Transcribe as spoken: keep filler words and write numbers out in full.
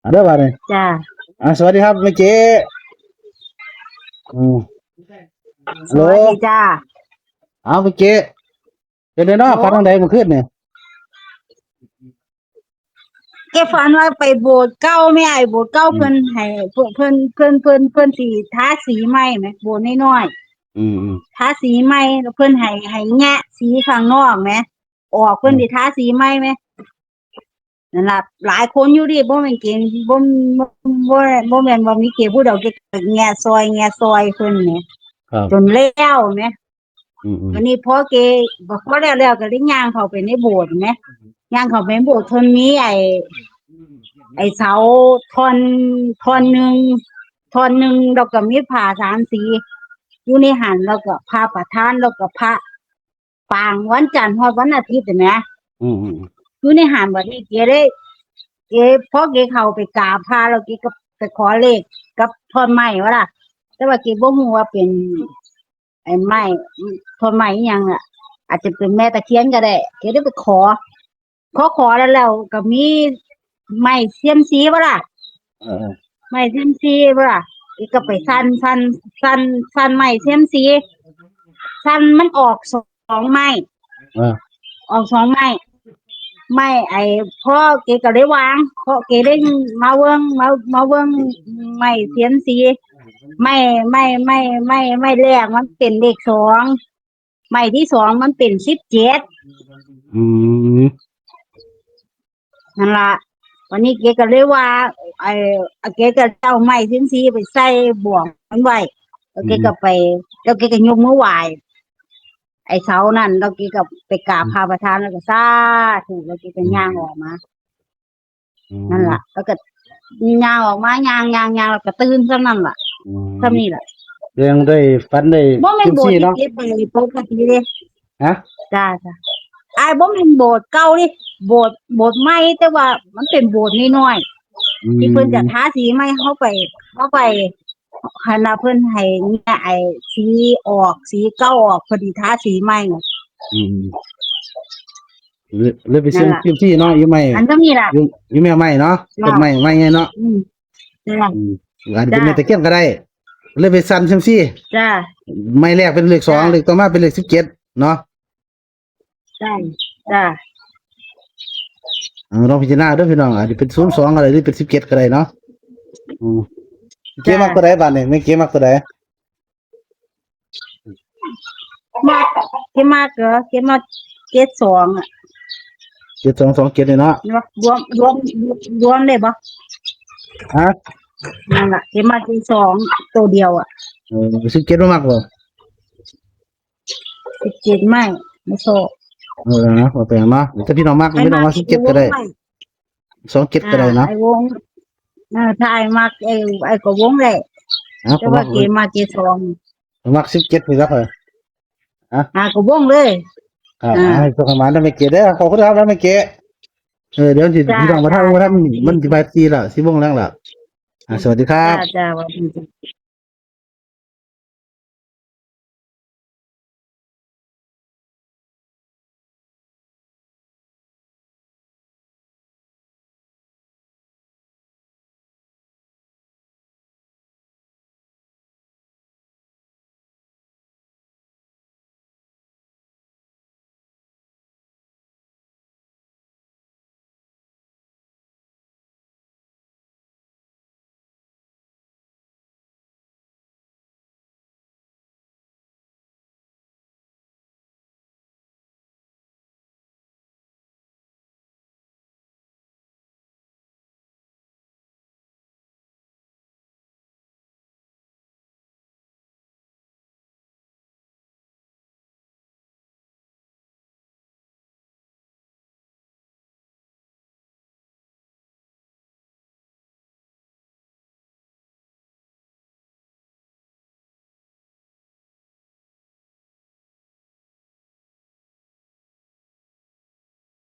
เอาเด้อบาดนี้ จ้า อ่า สวัสดีครับแม่เก๋ อืม ฮัลโหล สวัสดีจ้า เอาแม่เก๋ เป็นไงเนาะ โอ้ ฝันจั่งใดเมื่อคืนนี่ แกฝันว่าไปโบสถ์เก่า แม่อ้าย โบสถ์เก่า อืม เพิ่นให้ เพิ่น เพิ่น เพิ่น เพิ่น เพิ่นสิทาสีใหม่แหม โบสถ์น้อยๆ อืม อืม ทาสีใหม่ แล้วเพิ่นให้ ให้แงะสีข้างนอกแหม ออก เพิ่น อืม สิทาสีใหม่แหม นั่นล่ะ หลายคนอยู่เด้ บ่แม่นเก๋ บ่ บ่ บ่ บ่แม่นว่ามีเก๋ผู้เดียว เก๋ก็แงะซอย แงะซอยเพิ่นแหม ครับ จนแล้วแหม อืม อืม บัดนี้พอเก๋ พอแล้ว แล้วก็เลยย่างเข้าไปในโบสถ์แหม ย่างเข้าไปในโบสถ์ เพิ่นมีไอ้ ไอ้เสาท่อน ท่อนหนึ่ง ท่อนหนึ่ง แล้วก็มีผ้าสามสี อยู่ในหั้น แล้วก็พระประธาน แล้วก็พระปาง วันจันทร์ฮอดวันอาทิตย์แหม อืม อืม อืม อยู่ในหั้น บัดนี้เก๋เลย เก๋ พอเก๋เข้าไปกราบพระแล้ว เก๋ก็ไปขอเลขกับท่อนไม้ว่าล่ะ แต่ว่าเก๋บ่ฮู้ว่าเป็น ไอ้ไม้ ท่อนไม้อิหยังล่ะ อาจจะเป็นแม่ตะเคียนก็ได้ เก๋เลยไปขอ ขอ ขอแล้ว แล้วก็มีไม้เซียมซีบ่ล่ะ เออ เออ ไม้เซียมซีบ่ล่ะ เก๋ก็ไปสั่น สั่น สั่น สั่นไม้เซียมซี สั่นมันออกสองไม้ เออ ออกสองไม้ ไม้ไอ้ พอเก๋ก็เลยวาง พอเก๋เลยมาเบิ่ง มา มาเบิ่งไม้เซียมซี ไม้ ไม้ ไม้ ไม้ ไม้แรกมันเป็นเลขสอง ไม้ที่สองมันเป็นสิบเจ็ด อืม นั่นล่ะ วันนี้เก๋ก็เลยว่า ไอ้ เก๋ก็เอาไม้เซียมซีไปใส่บ่วงมันไว้ แล้วเก๋ก็ไป อืม แล้วเก๋ก็ยกมือไหว้ ไอ้เสานั่น แล้วเก๋ก็ไปกราบ อืม พระประธาน แล้วก็สาธุ แล้วเก๋ก็ อืม ย่างออกมา อืม นั่นล่ะ แล้วก็ย่างออกมา ย่าง ย่าง ย่าง แล้วก็ตื่นเท่านั้นล่ะ อืม เท่านี้ล่ะ ยังได้ฝันได้ บ่แม่นโบสถ์ เซียมซีเนาะ ที่เก็บไปปกติเด้ ฮะ จ้า จ้า อ้าย บ่แม่นโบสถ์เก่าเด้ โบสถ์ โบสถ์ใหม่ แต่ว่ามันเป็นโบสถ์น้อยๆ อืม ที่เพิ่นจะทาสีใหม่ เฮาไป เฮาไป หั้นน่ะ เพิ่นให้ไอ้สีออก สีเก่าออก เพิ่นสิทาสีใหม่ อืม เลย เลยไปเสี่ยง นั่นล่ะ เซียมซีเนาะ อยู่ไม้ อันก็มีล่ะ อยู่ อยู่แม่ไม้เนาะ จ้า ต้นไม้ ไม้ใหญ่เนาะ อืม จ้า อืม อาจจะเป็น จ้า แม่ตะเคียนก็ได้ เลยไปสั่นเซียมซี จ้า ไม้แรกเป็นเลขสอง จ้า เลขต่อมาเป็นเลขสิบเจ็ดเนาะ จ้า จ้า เอาลองพิจารณาเด้อพี่น้อง อาจจะเป็นศูนย์สองก็ได้ หรือเป็นสิบเจ็ดก็ได้เนาะ อืม เก๋ จ้า มักตัวใดบาดนี้ แม่เก๋มักตัวใด มัก เก๋มักเหรอ เก๋มักเจ็ดสองอะ เจ็ดสอง สองเจ็ด นี่เนาะ รวม รวม รวมได้บ่ ฮะ นั่นล่ะ เก๋มักเจ็ดสอง ตัวเดียวอะ เออ สิบเจ็ดบ่มักบ่ สิบเจ็ด ไม่ ไม่ชอบ เออ นะ บ่เป็นหยังเนาะ ถ้าพี่น้องมัก ไอ้ พี่น้องมัก มัก สิบเจ็ด ก็ได้ ไอ้วง สองเจ็ด ก็ได้เนาะ อ่า ไอ้วง เออ ถ้าไอ้มัก ไอ้ ไอ้ก็วงแหละ เอ้า แต่ว่า ผมว่า เก๋มักเจ็ดสอง ผมมักสิบเจ็ดนี่ครับ ฮะ อ่า ก็วงเลย ครับ อ่า ให้สุขสมานนะแม่เก๋เด้อ ขอบคุณครับแม่เก๋ เออ เดี๋ยวสิ จ้า พี่น้องมาทาง จ้า มาทาง มันสิบ่ายสี่แล้ว สิบโมงแล้วล่ะ อ่า สวัสดีครับ จ้า จ้า สวัสดีจ้า